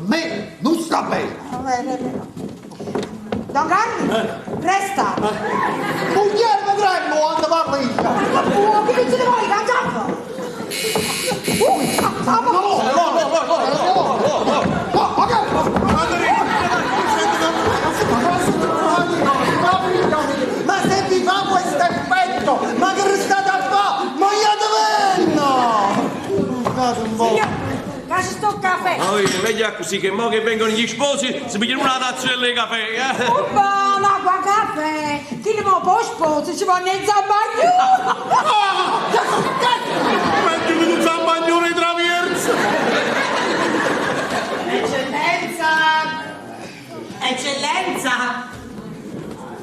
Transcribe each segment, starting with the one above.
me nun sta bene. Don Carmi, presta! Muglierema tremma quando parlo io! Ma che vuoi? Che te ne vuoi? Cangiato! No, no, no, no, no, no, no, no, ma che? Ma se vi fa questo effetto, ma che state a fare? Ma iatevenne! Scusate un po'. Signor, ca ci sto il caffè! Oh, è meglio così che mo che vengono gli sposi si pigliano una tazza di caffè. Eh? Oh, l'acqua caffè! Chi ne può poi sposo ci vanno in zampagnolo! Metti un zampagnone traverso! Eccellenza! Eccellenza!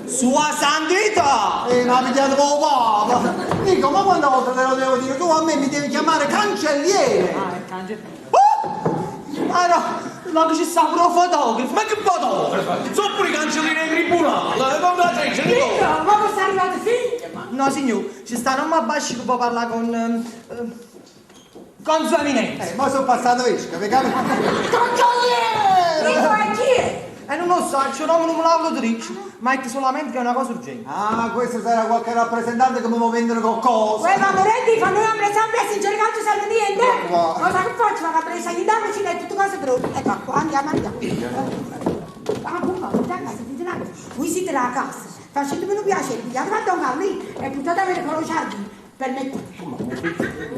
Sua Santità! Eh, ma pigliate con papa! Dico, ma quante volte te lo devo dire? Tu a me mi devi chiamare cancelliere! Ah, è cancelliere. Oh! Ah no, ma che ci sta pure un fotografo! Ma che fotografo? Sono pure i cancellieri del tribunale, come la dice? Dico, ma cosa è arrivato figlio? Ma... No signor, ci sta un abbasci che può parlare con... eh, con sua eminenza. Eh, ma sono passato vesca, vi capite? Cancelliere! Dico, e chi è? E non lo so, il suo nome non me l'ha voluto dire, ma è solamente che è una cosa urgente. Ah, questo sarà qualche rappresentante che mi vuole vendere qualcosa. Uè, ma Moretti, fa noi abbiamo sempre sincero che non ci serve niente! No. Cosa che faccio? Ma che presa gli danno ci metto tutte cose pronte. Ecco qua, andiamo, andiamo. Ah, come, portate a casa, sentite un attimo. Voi siete la casa. Facetemi un piacere, pigliate a Don Carlì e buttatevene con lo giardino. Permettete.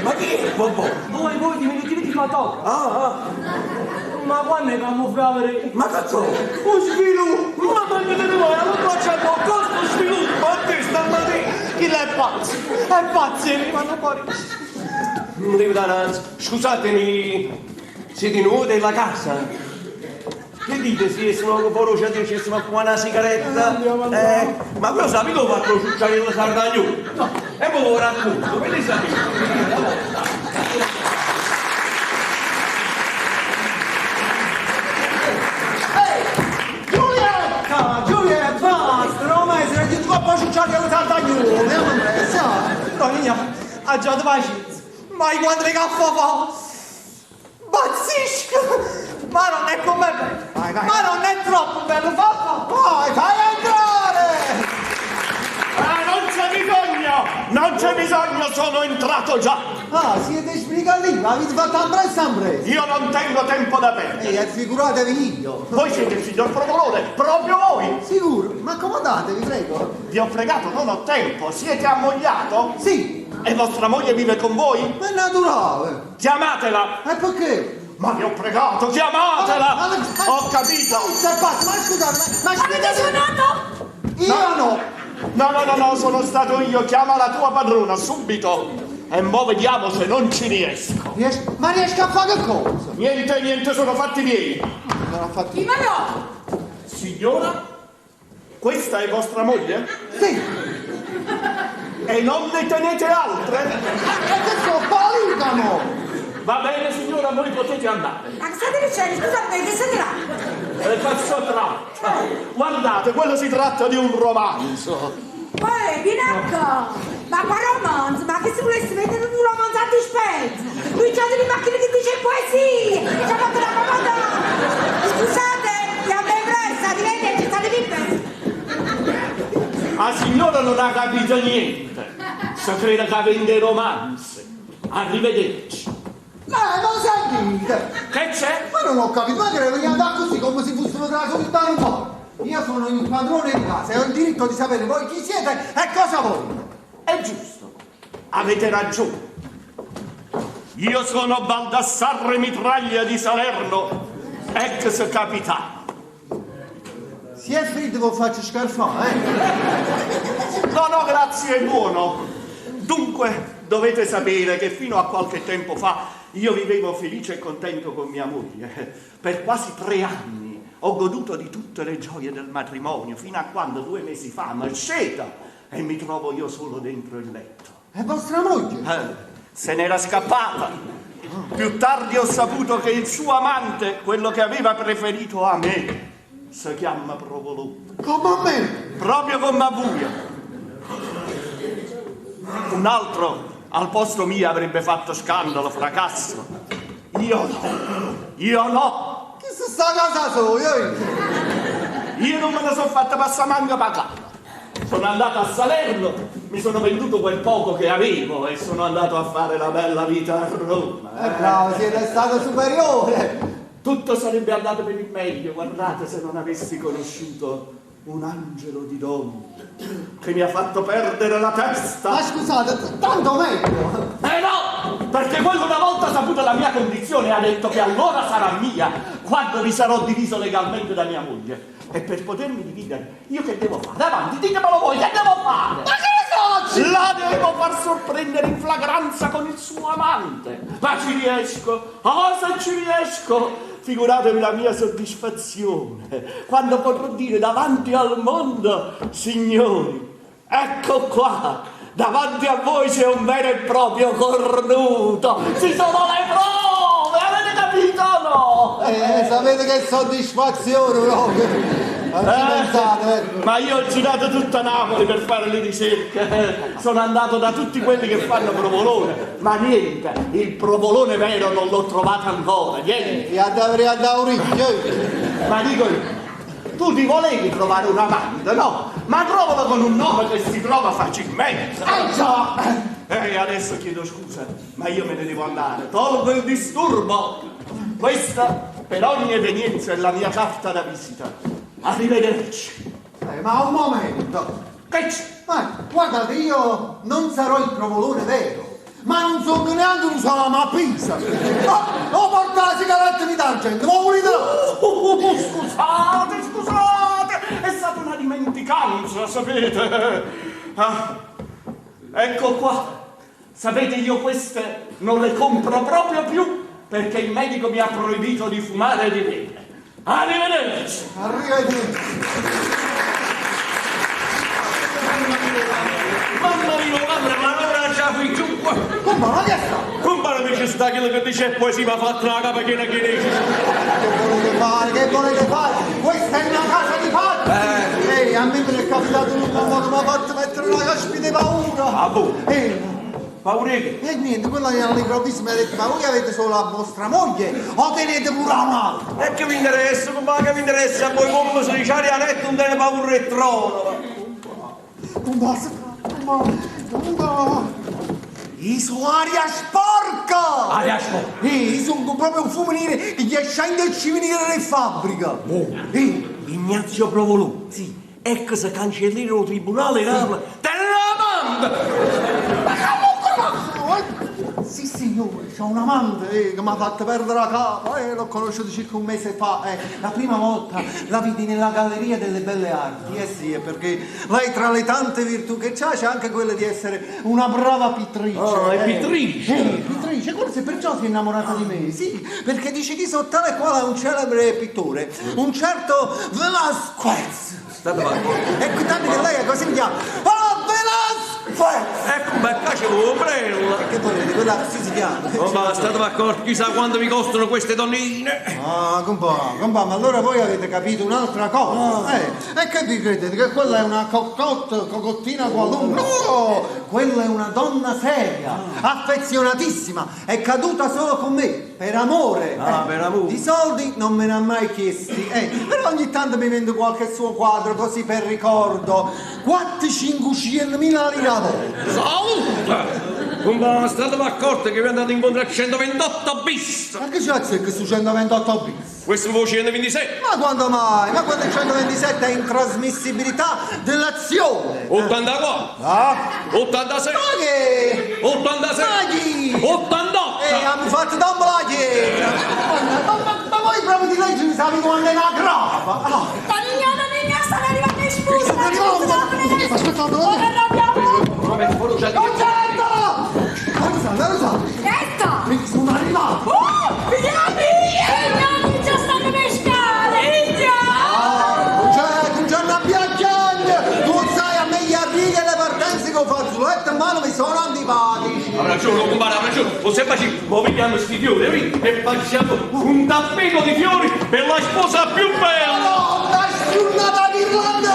Ma chi è Bobò? Voi, voi, diminutivi di fotografo. Ah, ah, Ma quando è che abbiamo fravere? ma cazzo! Un sviluppo! Ma quando te ne vuoi? Non facciamo questo sviluppo a te stamattina! Chi l'è pazzo? È pazzo, mi vanno fuori. Non devo dare una... Scusatemi, siete nuovi della casa? Che dite se sono fuori c'è ci sono qua una sigaretta? Eh, ma quello sapete dove fatto ciucciare il sardaglione? No. E voi lo racconto, ve ne sapete? Giulietta! Giulietta, basta! Non mai si è troppo ciucciati alle tartaglione, andiamo in pressa! Tonino, ha già di pazienza. Ma quando le caffè fa? Pazzesco! Ma non è come bello! Vai, vai. Ma non è troppo bello, papà! Vai, fai entrare! Ah, non c'è bisogno! Non c'è bisogno, sono entrato già! Ah, siete sbrigati, avete fatto ampressa ampressa! Io non tengo tempo da perdere! E figuratevi io! Voi siete il signor Provolone, proprio voi! Sicuro, ma accomodatevi, prego! Vi ho fregato, non ho tempo, siete ammogliato? Sì, E vostra moglie vive con voi? ma è naturale! Chiamatela! E perché? Ma vi ho pregato, chiamatela! Ma- ma- Ho capito! Sei pazzo, ma scusate, ma, ma Avete suonato? Io no! No, no, no, no, sono stato io, chiama la tua padrona subito! E mo vediamo se non ci riesco. Ries- ma riesco a fare che cosa? Niente, niente, sono fatti miei. Non ho fatto. Ma no! Signora, questa è vostra moglie? Sì! E non ne tenete altre? E che so, poligamo! Va bene signora, voi potete andare. Ma che state dicendo? Scusate, che siete là? Eh, Cazzo tratta. Guardate, quello si tratta di un romanzo. Poi, vieni qua! Ma qua romanzo? Ma che se volessi mettere un romanzo a dispensa? Lui c'ha delle macchine che dice poesie! Ci ha fatto la comanda! Scusate, vi abbiamo pressa, arrivederci, state bene! La signora non ha capito niente. Se crede che vende romanzi. Arrivederci. Eh, ma sentite! Che c'è? Ma non ho capito, ma che vogliamo andare così come se fossimo tra la solità un po'. Io sono il padrone di casa e ho il diritto di sapere voi chi siete e cosa volete. È giusto. Avete ragione. Io sono Baldassarre Mitraglia di Salerno, ex capitano. Se è freddo vi faccio scarfare, eh? No, no, grazie, è buono. Dunque, dovete sapere che fino a qualche tempo fa io vivevo felice e contento con mia moglie. Per quasi tre anni ho goduto di tutte le gioie del matrimonio, fino a quando due mesi fa mi sceta e mi trovo io solo dentro il letto. È vostra moglie? Eh, se n'era scappata. Più tardi ho saputo che il suo amante, quello che aveva preferito a me, si chiama Provolone. Come a me? Proprio come a voi. Un altro. Al posto mio avrebbe fatto scandalo, fracasso. Io no, io no! Chi si sta a casa soia? eh? Io non me la sono fatta passare manco pa' capa. Sono andato a Salerno, mi sono venduto quel poco che avevo e sono andato a fare la bella vita a Roma. Eh, bravo, siete stato superiore. Tutto sarebbe andato per il meglio, guardate, se non avessi conosciuto un angelo di donna che mi ha fatto perdere la testa. Ma scusate, tanto meglio. Eh no, perché quello una volta saputa la mia condizione ha detto che allora sarà mia quando mi sarò diviso legalmente da mia moglie. E per potermi dividere, io che devo fare? Avanti, ditemelo voi, che devo fare? Ma che ne so? La devo far sorprendere in flagranza con il suo amante. Ma ci riesco, oh se ci riesco! Figuratevi la mia soddisfazione quando potrò dire davanti al mondo, signori, ecco qua, davanti a voi c'è un vero e proprio cornuto. Ci sono le prove, avete capito o no? Sapete che soddisfazione proprio. Ma ci pensate, eh? Ma io ho girato tutta Napoli per fare le ricerche, sono andato da tutti quelli che fanno provolone, ma niente, il provolone vero non l'ho trovato ancora, niente. Vi avrei a dare orecchio. eh. Ma dico io, tu ti volevi trovare un amante, no? Ma trovalo con un nome che si trova facilmente. Eh già! E adesso chiedo scusa, ma io me ne devo andare, tolgo il disturbo. Questa, per ogni evenienza, è la mia carta da visita. Arrivederci. Ma un momento. Che c'è? Ma guardate, io non sarò il provolone vero, ma non sono neanche un salame a pizza. Ma ho portato la sigaretta di d'argento, ma volete? Scusate, scusate, è stata una dimenticanza, sapete. Ah, ecco qua. Sapete, io queste non le compro proprio più perché il medico mi ha proibito di fumare e di bere. Arrivederci. Arrivederci. Mamma mia, mamma, ma non c'ha qui giù qua. Come, ma che sta? Compare mi ci sta quello che dice poesia, ma ha fatto la capa che che dice. Che volete fare? Che volete fare? Questa è una casa di pazzi! Ehi, a me me ne è capitato un uomo che mi ha fatto mettere una caspita di paura! Ah, boh. Ehi, Paura che? e niente, quella che all'improvviso mi ha detto, ma voi avete solo la vostra moglie o tenete pure un'altra? E che vi interessa, compà, che vi interessa a voi come se dice a letto non tiene paura e trono. Compà, compà, compà! Io aria sporca! Aria sporca? Ehi, sono proprio un fumo nero che gli scende il ciminiere in fabbrica! Oh. Ehi, Ignazio Provolone. Sì. Ecco se cancelliere il tribunale Napoli. Te la manda! Sì signore, c'ho un amante che mi ha fatto perdere la capa, l'ho conosciuto circa un mese fa, La prima volta la vidi nella Galleria delle Belle Arti, eh sì, è perché lei tra le tante virtù che c'ha c'è anche quella di essere una brava pittrice. Oh, è pittrice? Pittrice, forse perciò si è innamorata di me, sì, perché dice che sono tale e quale un celebre pittore, un certo Velasquez. State d'accordo. Ecco, tanto che lei è così mi chiama. Oh, Velasquez! Ecco, ma qua c'è l'ombrello. Che volete? Quella così si chiama. Oh, ma state d'accordo, chissà quanto mi costano queste donnine. Ah, compà, compà, ma allora voi avete capito un'altra cosa. E che vi credete? Che quella è una cocotte, cocottina qualunque? No! Quella è una donna seria, affezionatissima, è caduta solo con me, per amore. Ah, per amore. Di soldi non me ne ha mai chiesti, però ogni tanto mi vendo qualche suo quadro così per ricordo. 4-5 mila lire a volta. Salute! Compà, state d'accordo che vi andate incontro a 128 bis. Ma che c'è questo 128 bis? Questo voce 127. Ma quando mai? Ma quando il 127 è intrasmissibilità dell'azione? 84. Ah? 86. Ma che? 86. Ma chi? 88. Hanno fatto dopo la chiesa. Ma voi proprio di legge mi sapete quando è una grava? Ah. Ma niña, niña, stanno arrivando in scusa. Stanno arrivando. Aspetta, Ora arrabbiamo. Concetta! Rosa, Rosa! Ecco. Sono arrivato! Oh, vediamo! Vediamo, già stanno le scale, vediamo! Ah, non c'è una piacchiagna! Tu sai, a me gli arrivi e le partenze che ho fazzoletto in mano mi sono antipatici! Ha ragione, compare, ha ragione. Possiamo fare, muoviamo sti fiori, e facciamo un tappeto di fiori per la sposa più bella! No, una sciurnata d'Irlanda!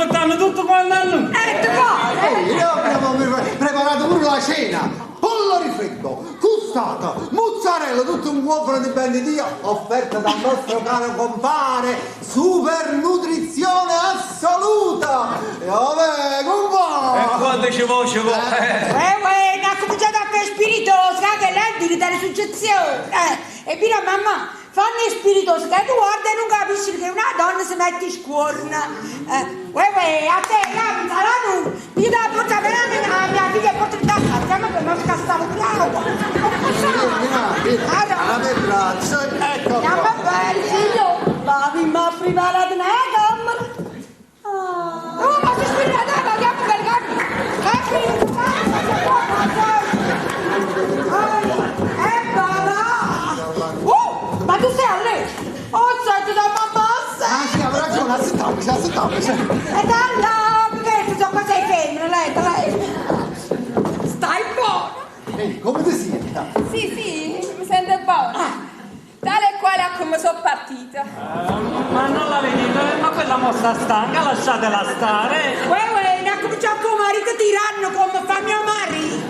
aspettanno tutte quante a noi. Eh, te pare? Ehi, noi abbiamo preparato pure la cena. Pollo rifritto, custata, mozzarella, tutto un cofano di ben di Dio, offerta dal nostro caro compare, super nutrizione assoluta. E vabbè, E compà! quando ci vuole, ci vuole. Eh, uè, ne ha cominciato a fare spiritoso, che lei è dare suggezione. E mira mamma, fanno spiritoso, che tu guarda e non capisci che una donna si mette in scuorna. Uè, uè, a te, la la nu, mi dà porta per la mia figlia porta da casa, ma per non scassare l'acqua. Vieni, la braccio, ecco Andiamo qua. belli. Figlio, ma mi ha preparato una camera. Oh, ma si spirita, dai, andiamo per Oh, ma tu sei a lei? Oh, senti da mamma, Ah sì, aveva ragione, assettiamoci, assettiamoci. E da là, perché sono quasi femmine, lei, lei. Stai buona. Ehi, come ti senti? Sì, sì, mi sento buona. Tale e quale a come sono partita. Ma non la vedete, ma quella mo sta stanca, lasciatela stare. Uè, uè, ne ha cominciato con marito tiranno come fa mio marito.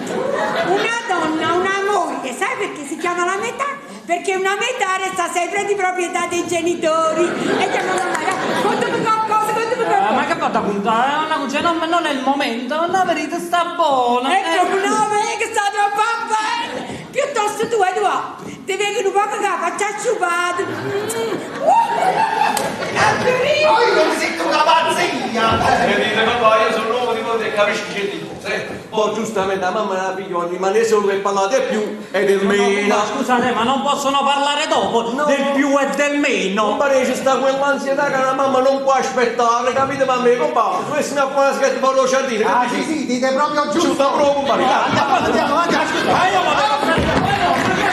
Una donna, una moglie, sai perché si chiama la metà? Perché una metà resta sempre di proprietà dei genitori. E chiama la madre, contami qualcosa, contami Ma qualcosa. che vado a contare? Una cucina, non, non è il momento, la verità sta buona. È proprio una che sta troppo bene. Piuttosto tu, Edoardo, ti vengono un po' che la faccia asciugata. Ma io non mi sento una pazzia! Vedete papà, io sono l'uomo di voi e capisco di cose. Poi giustamente la mamma e la figlia rimane solo che parlate più e del meno. Ma scusate, ma non possono parlare dopo No. del più e del meno. Compare, ci sta quell'ansietà che la mamma non può aspettare, capite? Ma me, compare, tu mi appena scritto per lo giardino, Ah capisci? sì, sì, dite proprio Ci giusto. sta proprio, compare, dai. Andiamo, andiamo, andiamo. Ma io volevo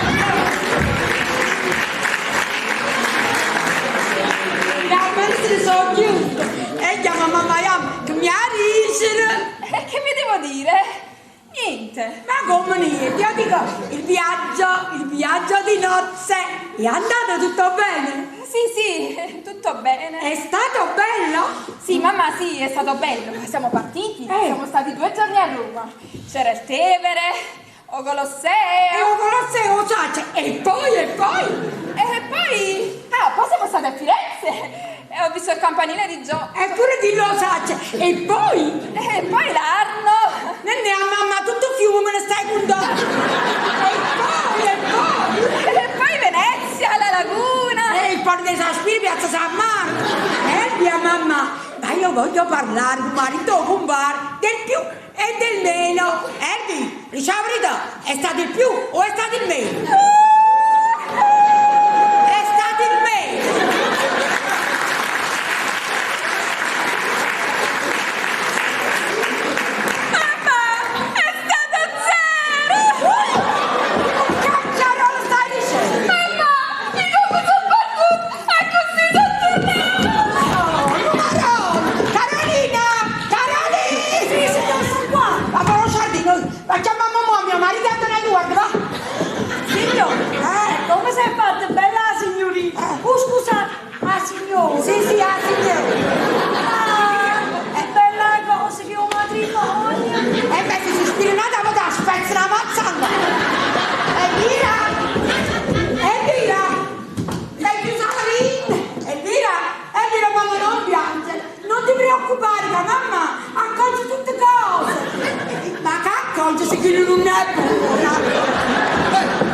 Finalmente se ne sono chiuso. E chiama mamma Yam, che mi ha ricere. E che vi devo dire? Niente. Ma come niente? Io dico, il viaggio di nozze è andato tutto bene? Sì, sì, tutto bene. È stato bello? Sì, mamma, sì, è stato bello. Siamo partiti, Eh. siamo stati 2 giorni a Roma. C'era il Tevere, o Colosseo. E o Colosseo, cioè, e poi, e poi? E poi... Ah, poi siamo stati a Firenze. E ho visto il campanile di Giotto. Eppure dillo, Sacce. E poi? E poi l'Arno. Nennè, mamma, tutto il fiume me ne stai contando. E poi, e poi? E poi Venezia, la laguna. E il Ponte dei Sospiri, Piazza San Marco. Eh, via mamma, ma io voglio parlare con marito, con bar, del più e del meno. Ervi, diciamo la verità, è stato il più o è stato il meno? È stato il meno. Mamma, è stato zero! Cacciarolo stai dicendo? Mamma, io come sono partita e così sono tornata! Oh, Carolina! Carolina! Sì, signor, sono qua! Ma però Giardino, ma chiamiamo mo' mio marito e Edoardo, va! Signor, come si è fatta? Bella la signorina. Oh, scusa, la signora. Sì, sì, ah, signore! Ah, è bella cosa che è un matrimonio. E beh, se si spirinata, ma te spezza la mazzata! Elvira! Elvira! Sei chiusa la rinda! Elvira! Elvira, mamma, non piangere! Non ti preoccupare, la mamma accorge tutte cose! Ma che accorge se chi non è buona?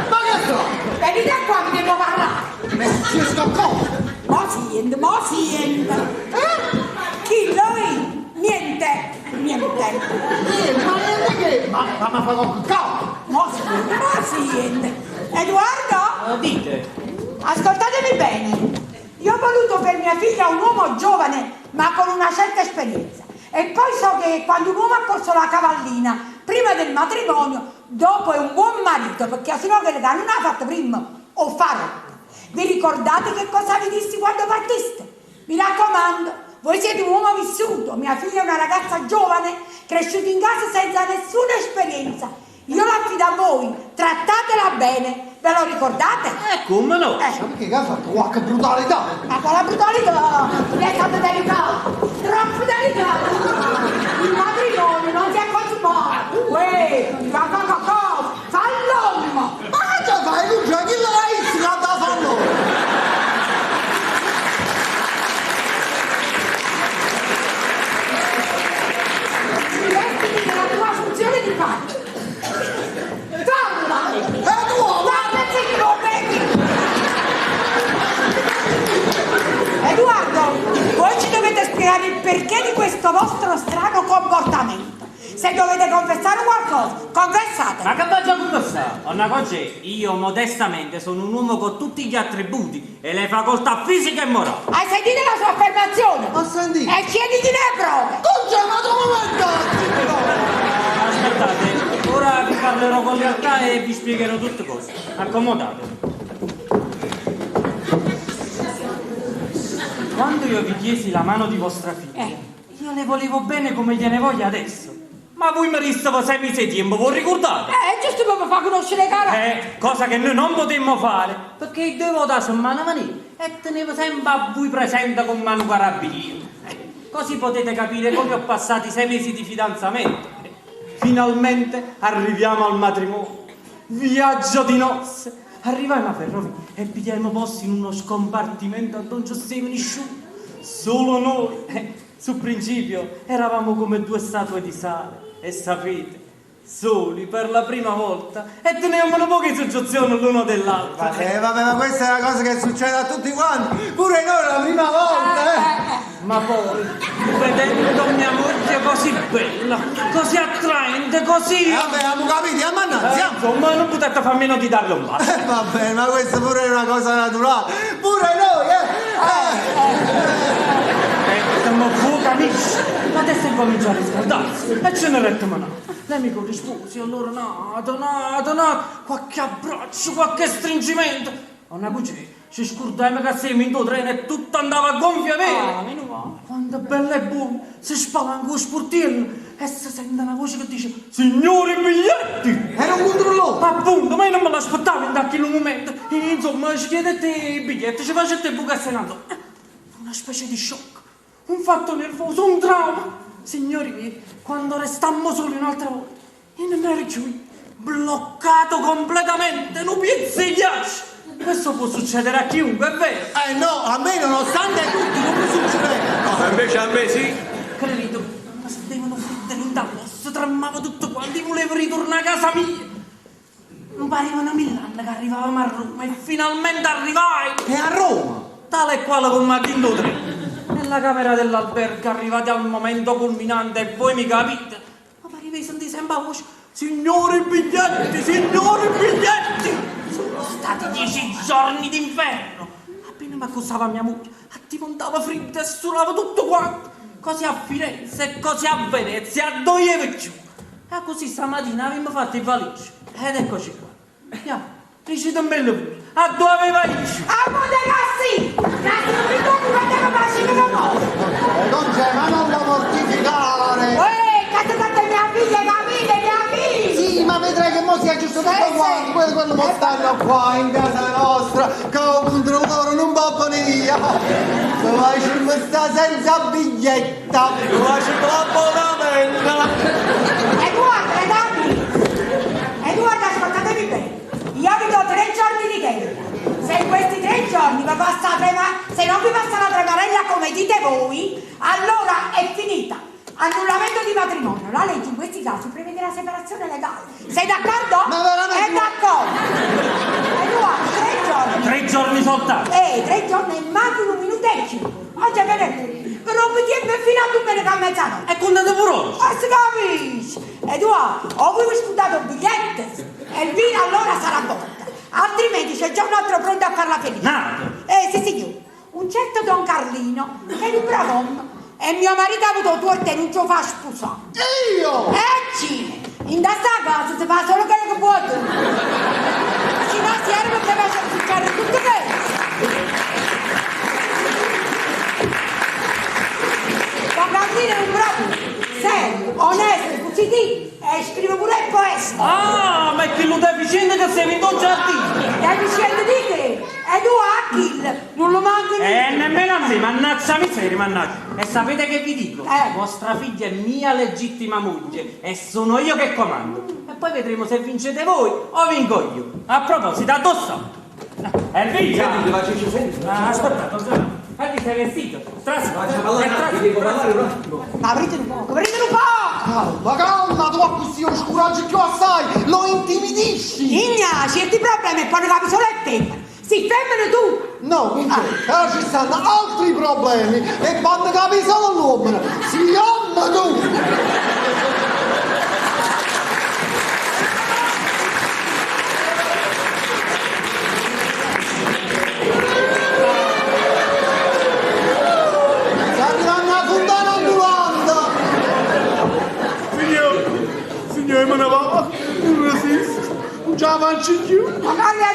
Ma che sto? Venite qua, mi devo parlare! Mi è successo qualcosa? Mo sento, mo sento! Eh? Chi lui? Niente, niente! Niente, ma niente che... Ma, ma, ma fa qualche cavolo! Mo sento, mo sento! Edoardo? Dite. Ascoltatemi bene, io ho voluto per mia figlia un uomo giovane ma con una certa esperienza e poi so che quando un uomo ha corso la cavallina prima del matrimonio, dopo è un buon marito perché sennò che non ha fatto prima o farò. Vi ricordate che cosa vi dissi quando partiste? Mi raccomando, voi siete un uomo vissuto, mia figlia è una ragazza giovane, cresciuta in casa senza nessuna esperienza. Io l'affido a voi, trattatela bene, ve lo ricordate? Come no? Ma perché che ha fatto qualche brutalità? Ma quale brutalità? Lei è stato delicato, troppo delicato. spiegare il perché di questo vostro strano comportamento. Se dovete confessare qualcosa, confessate. Ma che faccio a confessare? Onna Concè, io modestamente sono un uomo con tutti gli attributi e le facoltà fisiche e morali. Hai sentito la sua affermazione? Ho sentito. E chiediti le prove. Concè, ma come Aspettate, ora vi parlerò con lealtà e vi spiegherò tutte cose. Accomodatevi. Quando io vi chiesi la mano di vostra figlia, io le volevo bene come gliene voglio adesso. Ma voi mi ristavo 6 mesi di tempo, voi ricordate? Giusto per mi far conoscere cara. Cosa che noi non potemmo fare, perché dovevo dare su mano a mano e tenevo sempre a voi presente con mano carabinieri. Così potete capire come ho passato i 6 mesi di fidanzamento. Finalmente arriviamo al matrimonio. Viaggio di nozze. Arrivai a ferrovia e pigliamo posto in uno scompartimento dove non c'è nessuno. Solo noi. Sul principio eravamo come due statue di sale. E sapete, soli per la prima volta e tenevamo una poca soggezione l'uno dell'altro. Vabbè, vabbè, ma questa è una cosa che succede a tutti quanti, pure noi la prima volta, eh! Ma poi, vedendo mia moglie così bella, così attraente, così... Vabbè, abbiamo capito, andiamo innanzi, andiamo. Insomma, non potete far meno di darle un bacio. Vabbè, ma questa pure è una cosa naturale, pure noi, eh! Eh, ma fu capisci? Ma adesso incomincia a riscaldarsi e ce ne retto nato. Lei mi corrispose, allora nato, nato, nato, qualche abbraccio, qualche stringimento. Una cucina, ci scordai che siamo in due treno e tutto andava a gonfia vele. Ah, meno male. Quanto bello e buono, si spalanca lo sportello e si sente una voce che dice Signori biglietti! Era un controllore! Appunto, ma io non me l'aspettavo in quel momento. E, insomma, ci chiedete i biglietti, ci facete buca e se ne andò. Fu una specie di shock, un fatto nervoso, un trauma. Signori miei, quando restammo soli un'altra volta, io non ero più bloccato completamente, non pezzo di ghiaccio. Questo può succedere a chiunque, è vero? Eh no, a me nonostante tutto non mi succede. No, invece a me sì. Credo, mi sentivano fredde dall'osso, tremavo tutto quanto, volevo ritornare a casa mia. Mi parevano mille anni che arrivavamo a Roma e finalmente arrivai. E a Roma? Tale e quale come a Dindo 3. Nella camera dell'albergo, arrivati al momento culminante, e voi mi capite, ma pareva di sentire sempre la voce, signori biglietti, signori biglietti! Sono stati 10 giorni d'inferno! Appena mi accostava mia moglie, diventava fredda e sudava tutto quanto. Così a Firenze e così a Venezia, a dove più. E così stamattina abbiamo fatto i valigie. Ed eccoci qua. Andiamo, dicete voi, a dove aveva io? A Montecassino! Grazie, mi ricordo quando ero facile da morte. Concè, ma non la mortificare! Uè, cazzo tanto mia figlia, capite, mia figlia! Sì, ma vedrai che mo si aggiusta tutto Sì, quanto, sì. quello mo stanno qua in casa nostra, che contro loro non può venire via. Se facciamo sta senza biglietta. Faccio l'abbonamento. Edoardo, Edoardo! Edoardo, ascoltatemi bene. Io vi do 3 giorni di tempo. Se in questi 3 giorni vi passa la trema, se non vi passa la tremarella come dite voi, allora è finita. Annullamento di matrimonio. La legge in questi casi prevede la separazione legale. Sei d'accordo? Ma veramente? È d'accordo. Edoardo, 3 giorni. 3 giorni soltanto. 3 giorni e manco un minuto e cinque. Oggi è venerdì. Rompi tempo fino a domenica a mezzanotte. E contate pure oggi. Ma si capisce? Edoardo, o voi vi spuntate un biglietto e il vino allora sarà botta. Altrimenti c'è già un altro pronto a farla felice. Nato. Sì, signore. Un certo Don Carlino, che è un bravo uomo, e mio marito ha avuto torto e non ce lo fa sposare. Io! Eh sì, in questa casa si fa solo quello che vuoi tu. Se no si era perché faceva succedere tutto questo. Don Carlino è un bravo, serio, onesto, positivo e scrive pure il poesia. Ah, ma è quello deficiente che sei in giardino. Deficiente di che? E tu Achille, non lo manco Eh, nemmeno a me, mannaggia miseria, mannaggia. E sapete che vi dico? Eh. Vostra figlia è mia legittima moglie e sono io che comando. E poi vedremo se vincete voi o vinco io. A proposito, addosso. Elvira! Senti, faccio senti. Ah, aspettate, aspettate. Elvira, sei vestito? Trasi. Faccio parlare un attimo, devo parlare un attimo. Ma aprite un poco, aprite un poco! Calma, calma, tu così lo scoraggi più assai, lo intimidisci! Igna, certi problemi poi capire solo le femmine. Sì, femmine tu! No, Concetta, ci stanno altri problemi e fanno capire solo l'uomo. Si chiama tu! Sta arrivando la fontana ambulante! Signore, signore, me ne vado, non resisto, non ce la faccio più. Ma Carli, la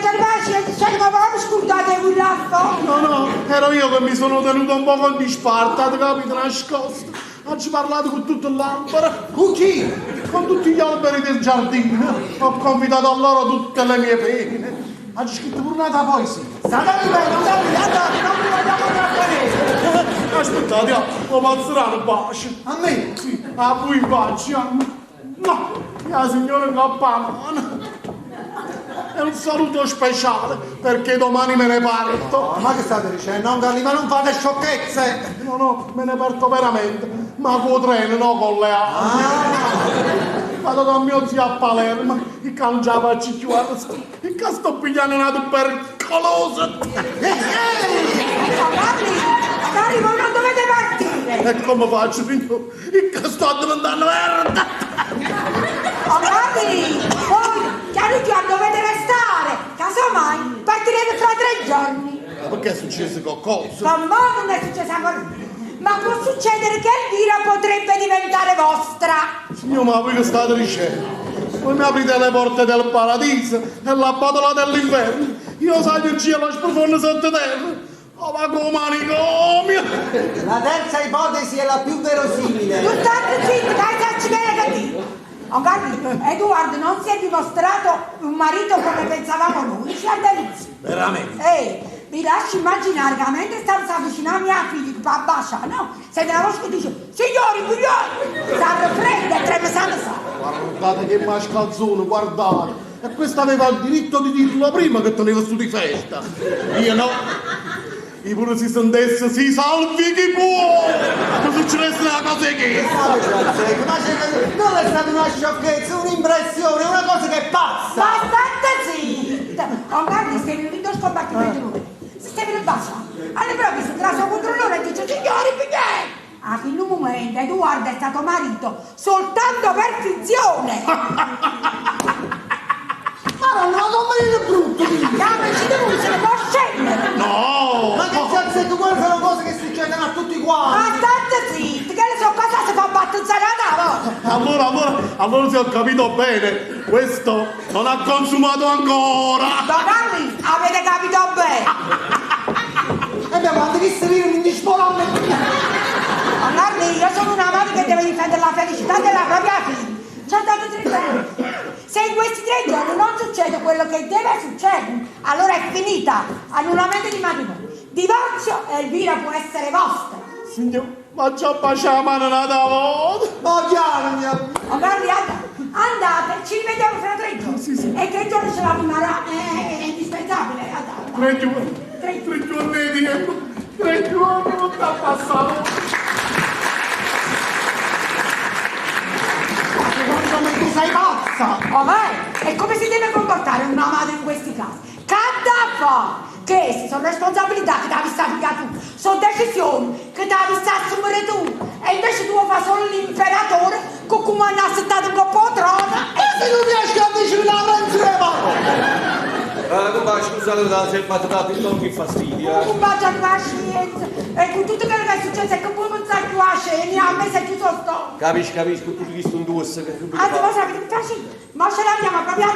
cioè, ma proprio scordate quell'affo? No, no, ero io che mi sono tenuto un po' in disparta, capito, nascosto. Ho parlato con tutto l'albero. Con chi? Con tutti gli alberi del giardino. Ho confidato a loro tutte le mie pene. Ha scritto pure una poesia. State bene, andate, andate, non vi vogliamo trattenere! Aspettate, lo passeranno un bacio. A me? Sì, a voi un bacio. No, la signora in coppa a mano. È un saluto speciale perché domani me ne parto. No, ma che state dicendo? Non Carli, ma non fate sciocchezze! No, no, me ne parto veramente, ma con treno, no con le ali. Vado da mio zio a Palermo, il che non ce la faccio più, il che sto pigliando una tubercolosi. Carli, Carli, voi non dovete partire! E come faccio, signore? Il che sto diventando verde. Oh, Carli, voi, chiaro chiaro, dovete restare! Casomai partirete fra tre giorni! Ma perché è successo qualcosa? Ma mo non è successo ancora niente. Ma può succedere che Elvira potrebbe diventare vostra! Signor, ma voi che state dicendo? Voi mi aprite le porte del paradiso e la botola dell'inferno. Io salgo in cielo e sprofondo sottoterra. Oh, ma come manicomio! La terza ipotesi è la più verosimile. Tu state zitto, che hai bene che dico! Oh, Carli, Edoardo non si è dimostrato un marito come pensavamo noi, ci ha deluso. Veramente? Ehi, vi lascio immaginare che mentre stavo avvicinando mia figlia, che va a baciare, no? Sente la voce che dice, signori, signori, si raffredda e trema sana sana. Guardate che mascalzone, guardate! E questo aveva il diritto di dirlo prima che teneva su di festa. Io no. Io pure si sentesse, si salvi chi può! Non succedesse una cosa che Ma che ma c'è- non è stata una sciocchezza, un'impressione, una cosa che passa! Ma state zitta! Oh, Carli, stai in due scombattimenti lui. Si stava in baciare. All'improvviso trae il controllore e dice, signori, perché? A quel momento Edoardo è stato marito soltanto per finzione. Ma non come dire brutto, dico. Chiamaci di voi, se ne può scendere. No! Ma che cazzo, quelle sono cose che succedono a tutti Ma quanti! state zitta, che le so cosa si fa battezzare la volta. Allora, allora, allora se ho capito bene, questo non ha consumato ancora! Don Carli, avete capito bene? E beh, quando chi si vive mi dispone a me! Don Carli, io sono una madre che deve difendere la felicità della propria figlia. Ci ha dato tre giorni. Se in questi tre giorni non succede quello che deve succedere, allora è finita. Annullamento di matrimonio. Divorzio e Elvira può essere vostra. Signor, ma già bacia la mano una volta! Ma chiaro, mia... Don Carli, andate, andate, ci rivediamo fra tre giorni. Sì, sì. E tre giorni ce la rimarrà, è, è indispensabile. Andate. Tre giorni, tre giorni di tempo, tre giorni non sta passato! Secondo me tu sei pazza! Oh, vai! E come si deve comportare una madre in questi casi? Cada fa! Che sono responsabilità che devi stare tu, sono decisioni che devi stare assumere tu. E invece tu fai solo l'imperatore con cui hanno settato un po' trono. E se non riesci a dire la renzieva! Compà, scusate, se è fatto da più che fastidio. Un bacio alla scienza. E con tutto quello che è successo è che voi pensate più a scena, a me si è chiuso sto. Capisci, capisco, tutto questo un dosso. Che Anzi, voi sapete che faccio? Ma ce l'andiamo proprio a